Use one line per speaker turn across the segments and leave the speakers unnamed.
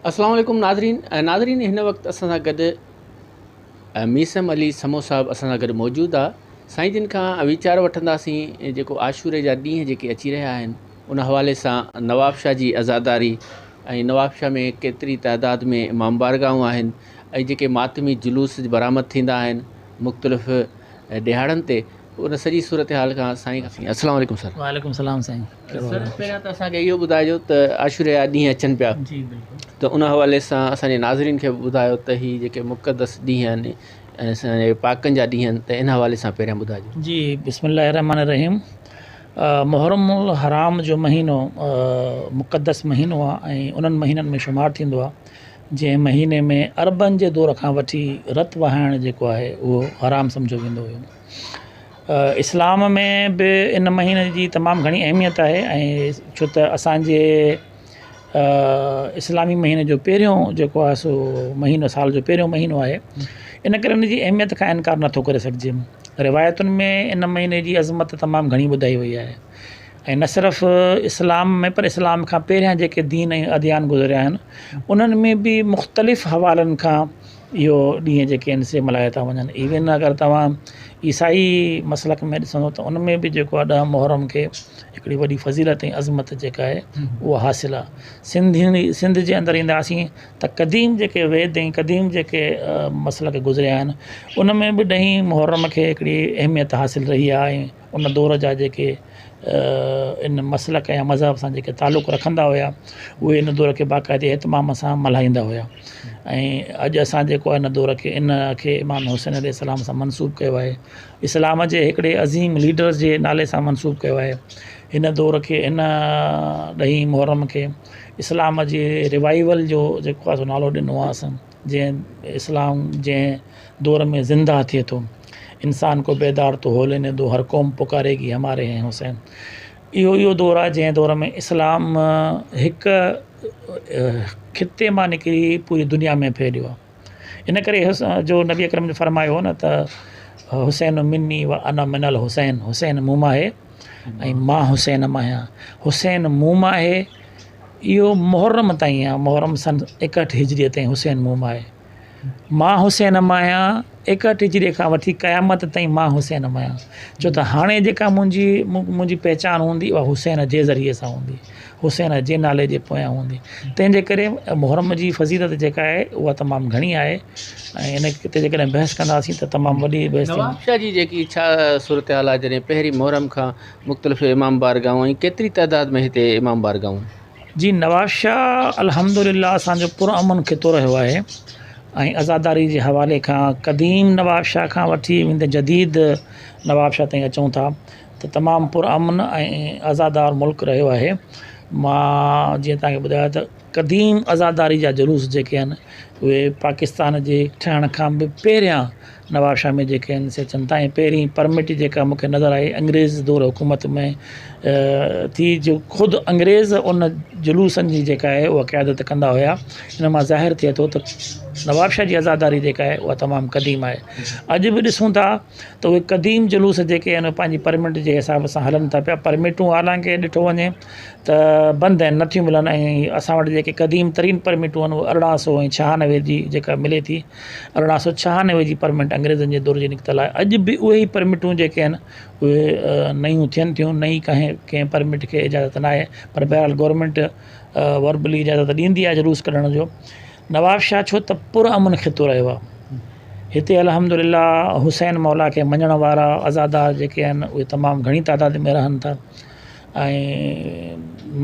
السلام عليڪم ناظرين ناظرين هن وقت اسان سان گڏ ميسم علي سمو صاحب اسان سان گڏ موجود آ سائين جن کان ويچار وٺنداسين جيڪو عاشوري جا ڏينهن جيڪي اچي رهيا آهن ان حوالي سان نوابشاهه جي عزاداري ۽ نوابشاهه ۾ ڪيتري تعداد ۾ امام بارگاهون آهن ۽ جيڪي ماتمي جلوس برآمد ٿيندا آهن مختلف ڏهاڙن تي ان سڄي صورتحال کان سائين کان السلام عليڪم سر.
وعليڪم السلام سائين.
سر پهريان ته اسان کي اهو ٻڌائجو ته عاشوري جا ڏينهن اچن پيا
جي بلڪل
ته ان حوالي سان اسان جي ناظرين کي به ٻڌايو ته هي جيڪي مقدس ڏينهن آهن ۽ اسان جي پاڪن جا ڏينهن آهن ته ان حوالي سان پهريان ٻڌائجو.
جي بسم الله الرحمن الرحيم محرم الحرام جو مهينو مقدس مهينو آهي ۽ انهن مهينن ۾ شمار ٿيندو آهي جنهن مهيني ۾ عربن جي دور کان وٺي رت وهائڻ جيڪو آهي اهو حرام سمجهيو ويندو هيو. اسلام ۾ به ان مهيني جي تمام گهڻي اهميت آهي ۽ ڇو ته اسانجي اسلامي مهيني جو پهريون جيڪو آهي سو مهينو سال جو پهريون مهينو آهي ان ڪري ان جي اهميت کان انڪار نٿو ڪري سگهجي روايتن ۾ ان مهيني جي عظمت تمام گهڻي ٻڌائي وئي آهي ۽ نه صرف اسلام ۾ پر اسلام کان پهريان جيڪي دين ۽ اديان گذريا آهن انهن ۾ به مختلف حوالن کان اهو ڏينهن جيڪي آهن سي ملهايا ٿا وڃن ايون اگر توهان عيسائي مسلڪ ۾ ڏسندو ته ان ۾ به جيڪو آهي ڏهه محرم کي هڪڙي وڏي فضيلت ۽ عظمت جيڪا آهي اها حاصل آهي سنڌين سنڌ جي اندر اينداسين ته قديم جيڪي ويد ۽ قديم جيڪي مسلڪ گذريا آهن ان ۾ به ڏهين محرم کي هڪڙي اهميت حاصل رهي آهي ۽ ان دور جا جيڪي ان مسلڪ يا مذهب سان جيڪي تعلق رکندا هيا اهي ان دور کي باقاعدي اهتمام سان ملهائيندا هيا ۽ اڄ اسان جيڪو آهي ان دور کي ان کي امام حسين عليه السلام سان منسوب ڪيو آهي اسلام جي هڪڙي عظيم ليڊر جي نالي سان منسوب ڪيو آهي هن دور کي ان ڏهين محرم کي اسلام جي ريوائيول جو جيڪو آهي سو نالو ڏنو آهي اسان جنهن اسلام جنهن دور ۾ زنده ٿئي ٿو انسان ڪو بيدار تو هو ليني دو هر قوم پڪاري گي هماري هين حسين اهو اهو دور آهي جنهن دور ۾ اسلام هڪ خطي مان نڪري پوري دنيا ۾ ڦهليو آهي ان ڪري جو نبي اڪرم فرمايو هو نه ته حسين مني و انا من الحسين حسين مون مان آهي ۽ مان حسين مان آهيان حسين مون مان آهي اهو محرم تائين آهي محرم سن ايڪهٺ هجريء تائين حسين مون مان آهي مان حسين مان آهيان ايڪهٺ هجريء کان وٺي قيامت تائين مان حسين مان آهيان ڇو ته هاڻي جيڪا منهنجي منهنجي پهچان هوندي اها حسين جي ذريعي سان هوندي حسين جي نالي جي پويان هوندي تنهن جي ڪري محرم جي فضيلت جيڪا آهي اها تمام گهڻي آهي ۽ ان تي جيڪڏهن بحث ڪنداسين ته تمام وڏي بحث ٿيندي.
نوابشاهه جي جيڪي ڇا صورتحال آهي جڏهن پهرين محرم کان مختلف امام بارگاهون ۽ ڪيتري تعداد ۾ هتي امام بارگاهون.
جي نوابشاهه الحمد لله اسان جو پر امن خطو رهيو آهي ۽ عزاداري جي حوالي کان قديم نوابشاهه کان وٺي ويندي جديد نوابشاهه تائين اچون ٿا ته تمام پر امن ۽ عزادار ملڪ رهيو آهي مان جيئن توهان کي ٻڌايو ته قديم عزاداري جا جلوس جيڪي آهن اهي پاڪستان جي ٺهڻ کان به پهريان نوابشاهه ۾ جيڪي آهن سي اچن ٿا ۽ پهرين پرمٽ جيڪا مون کي نظر آئي انگريز دور حڪومت ۾ ٿي جو خود انگريز ان جلوسن جي جيڪا آهي اها قيادت ڪندا هيا ان مان ظاهر ٿئي ٿو ته نوابشاهه جي عزاداري جيڪا آهي اها تمام قديم آهي اڄ به ڏسون ٿا ته اهي قديم جلوس جيڪي آهن پنهنجي پرمٽ جي حساب سان هلن ٿا پيا پرمٽون حالانڪه ڏٺو وڃي ته بند آهن نٿيون ملن ۽ اسان وٽ جيڪي قديم ترين پرمٽون آهن اهي 1896 جي جيڪا ملي ٿي 1896 جي پرمٽ انگريزن جي دور جي نڪتل آهي اڄ به اهي ئي پرمٽون جيڪي آهن اهي نيون ٿين ٿيون نئين ڪنهن ڪنهن پرمٽ کي اجازت ناهي پر بهرحال گورنمينٽ وربلي اجازت ڏيندي آهي جلوس ڪڍڻ جو نوابشاهه ڇو ته پر امن خطو رهيو آهي هتي الحمد لله حسين مولا کي مڃڻ وارا عزادار جيڪي آهن اهي تمام گهڻي تعداد ۾ رهن ٿا ۽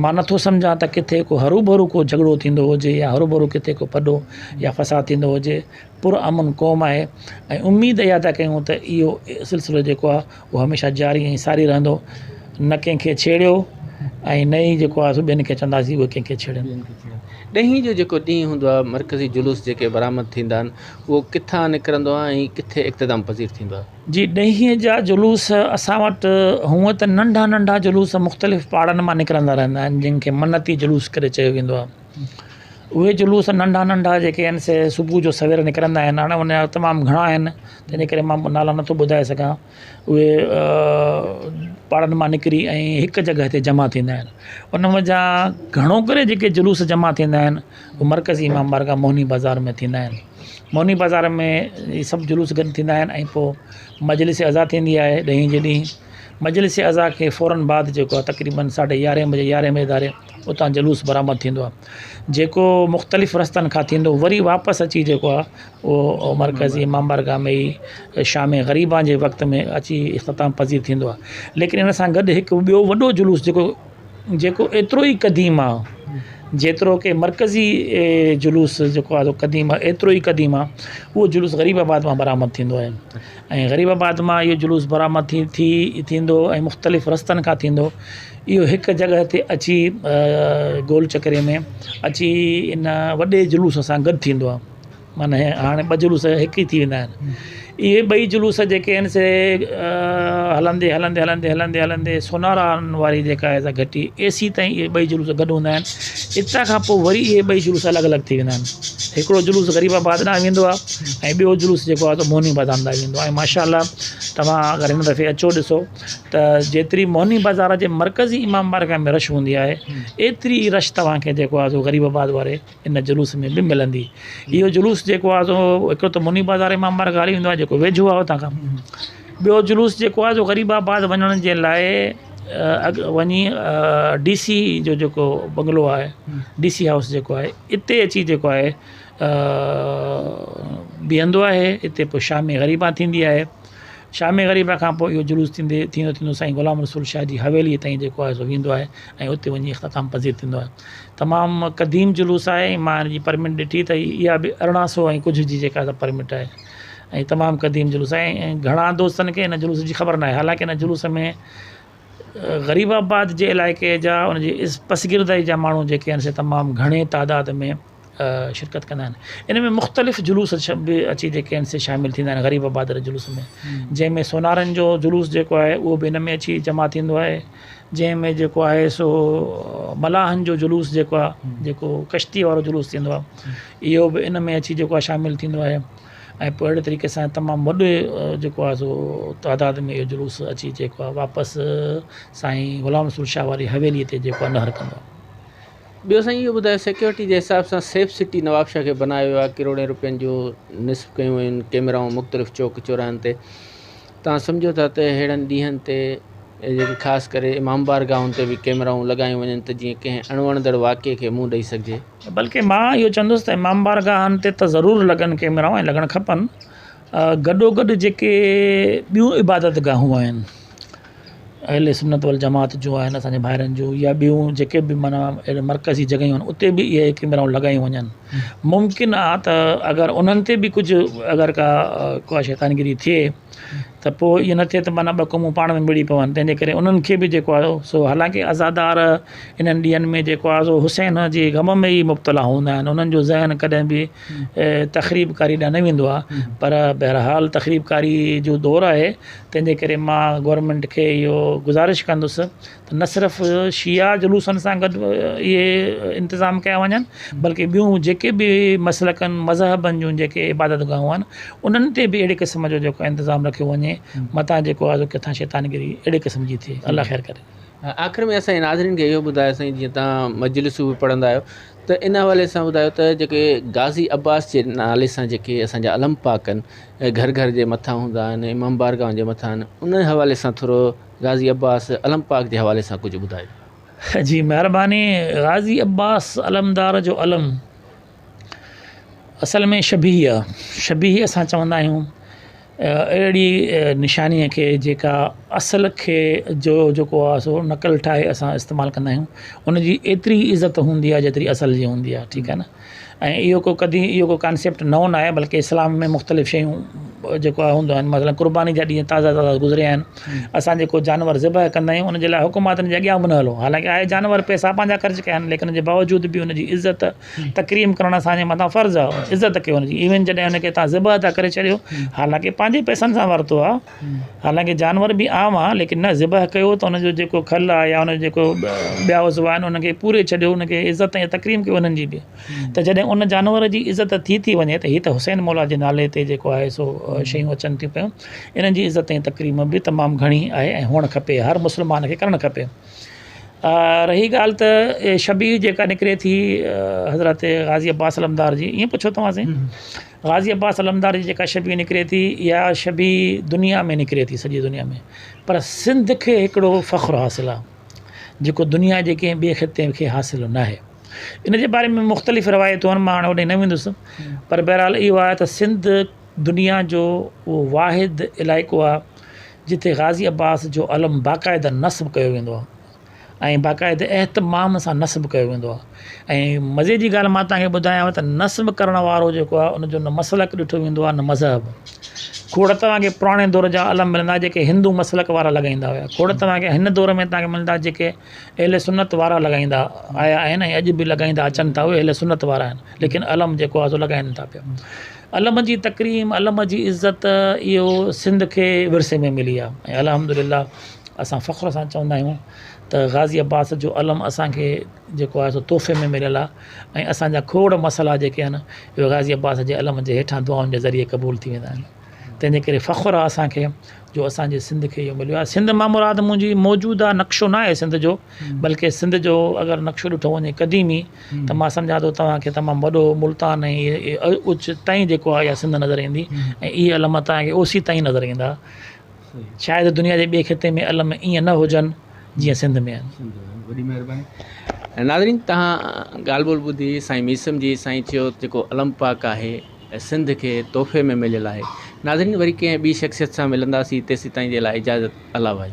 مان نٿو سمجهان ته ڪٿي ڪو هروڀرو ڪو جهڳڙو ٿيندو هجي يا هروڀرو ڪٿي ڪو ڦڏو يا فساد ٿيندو هجي پر امن قوم آهي ۽ اميد اها ٿا ڪيون ته اهو سلسلو جيڪو آهي اهو هميشه جاري ۽ ساري رهندو نه ڪنهن کي ڇيڙيو ۽ نه ئي جيڪو آهي سو ٻين کي چونداسين اهي ڪنهن کي ڇيڙن.
ڏهين جو جيڪو ڏينهن هوندو آهي مرڪزي جلوس جيڪي برآمد ٿيندا آهن اهو ڪٿان نڪرندو آهي ۽ ڪٿي اختتام پذير ٿيندو آهي؟
جي ڏهين جا جلوس اسان وٽ هونء ته ننڍا ننڍا جلوس مختلف پاڙن مان نڪرندا رهندا آهن جن کي منتي جلوس ڪري چيو ويندو آهي. اهي جلوس ننڍا ننڍا جيڪي آهن سي صبح جو سوير نڪرندا آهن هاڻي ان جا تمام گهڻا آهن تنهن جي ڪري مان نالا نٿو ٻڌائي سگهان اهي پاڙن مان نڪري ۽ هڪ جڳهه تي جمع ٿيندا آهن ان منجهان گهڻو ڪري جيڪي جلوس جمع ٿيندا آهن اهي مرڪزي امام بارگاهه موهني بازار ۾ ٿيندا آهن موهني بازار ۾ اهي سڀ جلوس گڏ ٿيندا آهن ۽ پوءِ مجلس عزا ٿيندي آهي ڏهين جي ڏينهن مجلس عزا کي فورن بعد جيڪو آهي تقريبن ساڍي يارهين بجي يارهين بجي ڌاري اتان جلوس برآمد ٿيندو آهي جيڪو مختلف رستن کان ٿيندو وري واپس اچي جيڪو آهي اهو مرڪزي امام بارگاهه ۾ ئي شام غريبان جي وقت ۾ اچي اختتام پذير ٿيندو آهي ليڪن ان سان گڏ هڪ ٻيو وڏو جلوس جيڪو جيڪو ايترو ئي قديم آهي جيترو ڪه مرڪزي جلوس جيڪو آهي قديم آهي ايترو ئي قديم آهي اهو جلوس غريب آباد مان برآمد ٿيندو آهي ۽ غريب آباد مان اهو جلوس برآمد ٿي ٿي ٿيندو ۽ مختلف رستن کان ٿيندو اهو هڪ جڳهه تي اچي گول چڪري ۾ اچي ان وڏي جلوس سان گڏ ٿيندو آهي معنيٰ هاڻي ٻه جلوس هڪ ئي ٿي ويندا آهن اهي ٻئي جلوس جيڪي آهن سي هلندي هلندي هلندي هلندي هلندي سوناران واري جيڪا آهي سا گهٽي ايسي تائين اهي ٻئي جلوس گڏ هوندا آهن اتان کان پوءِ وري اهي ٻئي جلوس الڳ الڳ ٿي ويندا آهن هڪڙو جلوس غريب آباد ڏانهن ويندو آهي ۽ ٻيو جلوس جيڪو آهي سو موهني بازار ڏانهن ويندو آهي ۽ ماشاء الله توهان اگر هن دفعي اچو ڏسو ته جيتري موهني بازار جي مرڪزي امام بارگاهه ۾ رش هوندي آهي ايتري ئي رش توهان کي جيڪو آهي سو غريب آباد واري ان جلوس ۾ به ملندي. اهو جلوس جيڪو آهي سو هڪڙو ته مني بازار امام بارگاهه هلي ويندو آهي جيڪو ويجهو آهي اتان کان ٻيو جلوس جيڪو آهي سو غريب آباد وڃڻ جي لاءِ اڳ وڃي ڊي سي جو جيڪو بنگلو آهي ڊي سي هائوس جيڪو آهي اتي اچي جيڪو آهي بيهندو آهي اتي پوءِ شام غريبان ٿيندي آهي شام غريبان کان پوءِ اهو جلوس ٿيندي ٿيندو ٿيندو سائين غلام رسول شاهه جي حويليءَ تائين جيڪو آهي سو ويندو آهي ۽ اتي وڃي اختتام پذير ٿيندو آهي تمام قديم جلوس آهي ۽ مان هن جي پرمٽ ڏٺي ته اها به 18 سو ۽ ڪجهه جي جيڪا سا پرمٽ آهي ۽ تمام قديم جلوس آهي ۽ گهڻا دوستن کي هن جلوس جي خبر ناهي حالانڪه هن جلوس ۾ غريب آباد جي علائقي جا ان جي پسگردائي جا ماڻهو جيڪي آهن سي تمام گهڻي تعداد ۾ شرڪت ڪندا آهن ان ۾ مختلف جلوس به اچي جيڪي آهن سي شامل ٿيندا آهن غريب آباد واري جلوس ۾ جنهن ۾ سونارن جو جلوس جيڪو آهي اهو به ان ۾ اچي جمع ٿيندو آهي جنهن ۾ جيڪو آهي سو ملاحن جو جلوس جيڪو آهي جيڪو ڪشتي وارو جلوس ٿيندو آهي اهو به ان ۾ اچي جيڪو آهي شامل ٿيندو آهي ۽ پوءِ اهڙي طريقي سان تمام وڏي جيڪو آهي سو تعداد ۾ اهو جلوس اچي جيڪو آهي واپس سائين غلام رسول شاهه واري حويليءَ تي جيڪو آهي نهر ڪندو آهي.
ٻيو سائين اهو ٻڌايو سيڪيورٽي جي حساب سان سيف سٽي نوابشاهه کي بنايو ويو آهي ڪروڙين روپين جون نصب ڪيون ويون آهن ڪيمرائون مختلف چوڪ چوراهن تي توهان سمجهو ٿا ته اهڙن ڏينهن تي جيڪي خاص ڪري امام بارگاهن تي به ڪيمرائون لڳايون وڃن ته جيئن ڪنهن اڻوڻندڙ واقعي کي منهن ڏئي سگهجي.
بلڪه مان اهو چوندس ته امام بارگاهن تي ته ضرور لڳن ڪيمرائون ۽ لڳڻ کپن گڏوگڏ جيڪي ٻيون عبادت گاهون آهن اهل سنت والجماعت جون آهن اسان جي ڀائرن جون يا ٻيون جيڪي به معنيٰ اهڙي مرڪزي جڳهيون آهن اتي به اهي ڪيمرائون لڳايون وڃن ممڪن آهي ته اگر انهن تي به ڪجهه اگر ڪا ڪا شيطانگيري ٿئي ته پوءِ ائين نه ٿئي ته معنيٰ ٻه قومون پاڻ ۾ مڙي پون تنهن جي ڪري انهن کي به جيڪو آهي سو حالانڪه عزادار انهن ڏينهن ۾ جيڪو آهي سو حسين جي غم ۾ ئي مبتلا هوندا آهن انهن جو ذهن ڪڏهن به تخريب ڪاري ڏانهن نه ويندو آهي پر بهرحال تخريب ڪاري جو دور آهي تنهن جي ڪري مان گورنمينٽ کي اهو گذارش ڪندس ته نه صرف شيعا جلوسن سان گڏ اهي انتظام ڪيا وڃن بلڪه ٻيون جيڪي به مسلڪن مذهبن جون جيڪي عبادت گاهون آهن انهن تي به اهڙي قسم جو جيڪو انتظام رکيو وڃي متان جيڪو آهي سو ڪٿان شيطانگيري اهڙي قسم جي ٿئي الله خير ڪري.
آخر ۾ اسان جي ناظرين کي اهو ٻڌايو سائين جيئن توهان مجلسون به پڙهندا آهيو ته ان حوالي سان ٻڌايو ته جيڪي غازي عباس جي نالي سان جيڪي اسان جا علم پاڪ آهن گهر گهر جي مٿان هوندا آهن امام بارگاهن جي مٿان آهن ان حوالي سان ٿورو غازي عباس علم پاڪ جي حوالي سان ڪجهه ٻڌايو.
جي مهرباني غازي عباس علمدار جو علم اصل ۾ شبيهه آ شبيهه اسان چوندا آهيون اهڙي نشانيء کي جيڪا اصل کي جو جيڪو آهي سو نقل ٺاهي اسان استعمال ڪندا آهيون ان جي ايتري عزت هوندي آهي جيتري اصل جي هوندي آهي ٺيڪ آهي نه ۽ اهو ڪو قديم اهو ڪو ڪانسيپٽ نئون نه آهي بلڪه اسلام ۾ مختلف شيون جيڪو آهي هوندو آهن مثلاً قرباني جا ڏينهن تازا تازا گذريا آهن اسان جيڪو جانور ذبح ڪندا آهيون ان جي لاء حڪم آهي ته ان جي اڳيان به نه هلو حالانڪه آهي جانور پئسا پنهنجا خرچ ڪيا آهن ليڪن ان جي باوجود به ان جي عزت تڪريم ڪرڻ اسان جي مٿان فرض آهي عزت ڪيو ان جي ايون جڏهن ان کي توهان ذبح ٿا ڪري ڇڏيو حالانڪه پنهنجي پئسن سان ورتو آهي حالانڪه جانور به عام آهي ليڪن نه ذبح ڪيو ته ان جو جيڪو کل آهي يا ان جو جيڪو ٻيا عضوا آهن ان کي پوري ڇڏيو ان کي عزت ۽ تڪريم ڪيو انهن جي به ته جڏهن ان جانور جي عزت ٿي ٿي وڃي ته هي ته حسين مولا جي نالي تي جيڪو آهي سو شيون اچن ٿيون پيون انهن جي عزت ۽ تڪريم به تمام گهڻي آهي ۽ هئڻ کپي هر مسلمان کي ڪرڻ کپي رهي ڳالهه ته شبيهه جيڪا نڪري ٿي حضرت غازي عباس علمدار جي ائين پڇيو توهان سائين غازي عباس علمدار جي جيڪا شبيهه نڪري ٿي اها شبيهه دنيا ۾ نڪري ٿي سڄي دنيا ۾ پر سنڌ کي هڪڙو فخر حاصل آهي جيڪو دنيا جي ڪنهن ٻئي خطي کي حاصل ناهي ان جي باري ۾ مختلف روايتون آهن مان هاڻي اوڏي نه ويندس پر بهرحال اهو آهي ته سنڌ دنيا جو اهو واحد علائقو آهي جتي غازي عباس جو علم باقاعده نصب ڪيو ويندو آهي ۽ باقاعده اهتمام سان نصب ڪيو ويندو آهي ۽ مزي جي ڳالهه مان توهان کي ٻڌايانو ته نصب ڪرڻ وارو جيڪو آهي ان جو نه مسلڪ ڏٺو ويندو آهي نه مذهب کوڙ توهان کي پراڻي دور جا علم ملندا جيڪي هندو مسلڪ وارا لڳائيندا هيا کوڙ توهان کي هن دور ۾ توهان کي ملندا جيڪي اهل سنت وارا لڳائيندا آيا آهن ۽ اڄ به لڳائيندا اچن ٿا اهي اهل سنت وارا آهن ليڪن علم جيڪو آهي سو لڳائين ٿا پيا علم جي تڪريم علم جي عزت اهو سنڌ کي ورثي ۾ ملي آهي ۽ الحمد لله اسان فخر سان چوندا آهيون ته غازي عباس جو علم اسان کي جيڪو آهي سو تحفي ۾ مليل آهي ۽ اسان جا کوڙ مسئلا جيڪي آهن اهي غازي عباس جي علم جي هيٺان دعائن جي ذريعي قبول ٿي ويندا آهن تنهن جي ڪري فخر آهي اسان کي جو اسان جي سنڌ کي اهو مليو آهي سنڌ مان مراد منهنجي موجوده نقشو نه آهي سنڌ جو بلڪه سنڌ جو اگر نقشو ڏٺو وڃي قديمي ته مان سمجهان ٿو توهان کي تمام وڏو ملتان ۽ اچ تائين جيڪو آهي اها سنڌ نظر ايندي ۽ اهي علم توهان کي اوسي تائين نظر ايندا شايد دنيا جي ٻئي خطي ۾ علم ائين نه هجن جيئن سنڌ ۾ آهن.
وڏي مهرباني ناظرين توهان ڳالهه ٻولهه ٻڌي سائين ميسم جي سائين چيو جيڪو علم پاڪ آهي سنڌ کي تحفي ۾ مليل آهي. ناظرين وري ڪنهن ٻي شخصيت سان ملنداسين تيسيتائين جي لاء اجازت الله ڀائي.